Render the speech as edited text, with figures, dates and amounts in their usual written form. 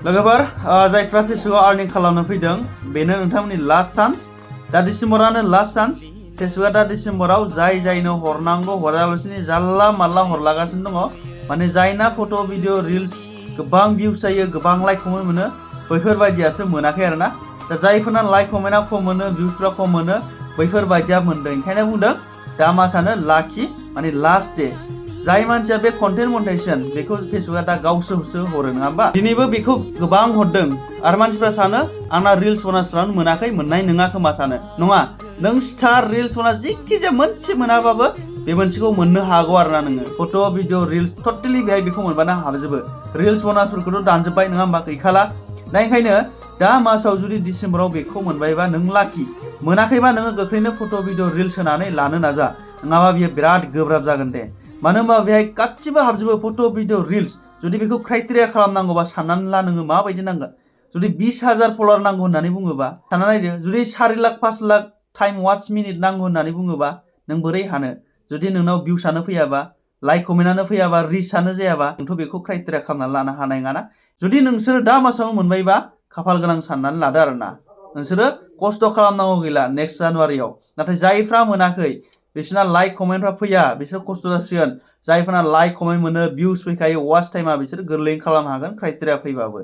लोगोफोर जायफ्रा फेसबुकआव आर्निं खालामनो फैदों बेनो नोंथांमोननि लास्ट चान्स दा डिसेम्बरानो लास्ट चान्स फेसबुकआ दा डिसेम्बराव जायनो हरनांगौ हरालासिनो जानला मानला हरलागासिनो दङ माने जायना फट' भिडिअ रिल्स गोबां भिउस जायो गोबां लाइक कमेन्ट मोनो बैफोरबायदियासो मोनाखै आरोना दा जायफोरना लाइक कमेन्टआ खम मोनो भिउसफ्रा खम मोनो बैफोरबायदिया मोनदों ओंखायनो बुंदों दा मासानो लाखि माने लास्ट डे जाय मानसिया बे कन्टेन्ट मनेटाइजेसन बेखौ फेसबुकआ दा गावसोरसो हरो नङा होमबा दिनैबो बेखौ गोबां हरदों आरो मानसिफ्रा सानो आंना रिल्स बनासफ्रानो मोनाखै मोननाय नङा खोमा सानो नङा नों स्टार रिल्स बनास जिखिजाया मोनसे मोनाबाबो बे मोनसेखौ मोननो हागौ आरोना नोङो फट' भिडिअ रिल्स टटेलि बेहाय बेखौ मोनबानो हाबजोबो रिल्स बनासफोरखौथ' दानजोब्बाय नङा होमबा गैखाला दा ओंखायनो दा मासाव जुदि डिसेम्बराव बेखौ मोनबायबा नों लाखि मोनाखैबा नोङो गोख्रैनो फट' भिडिअ रिल्स होनानै लानो नाजा नङाबा बियो बिराद गोब्राब जागोन दे मानो होनबा बेहाय गासिबो हाबजोबो फट' भिडिअ रिल्स जुदि बेखौ क्राइटेरिया खालामनांगौबा साननानै ला नोङो माबायदि नांगोन जुदि 20,000 फलोवार नांगौ होननानै बुङोबा सानना नायदो जुदि 4 lakh 5 lakh time watch minute नांगौ होननानै बुङोबा नों बोरै हानो जुदि नोंनाव भिउसानो फैयाबा लाइक कमेन्टआनो फैयाबा रिचआनो जायाबा नोंथ' बेखौ क्राइटेरिया खालामनानै लानो हानाय नङाना जुदि नोंसोर दा मासाव मोनबायबा खाफाल गोनां साननानै लादो आरोना नोंसोरो खस्थ' खालामनांगौ गैला नेक्स्ट जानुवारियाव नाथाय जायफ्रा मोनाखै बिसोरना लाइक कमेन्टफ्रा फैया बिसोर खस्थ' जासिगोन जायफोरना लाइक कमेन्ट मोनो भिउस फैखायो वाच टाइमा बिसोर गोरलैयैनो खालामनो हागोन क्राइटेरिया फैबाबो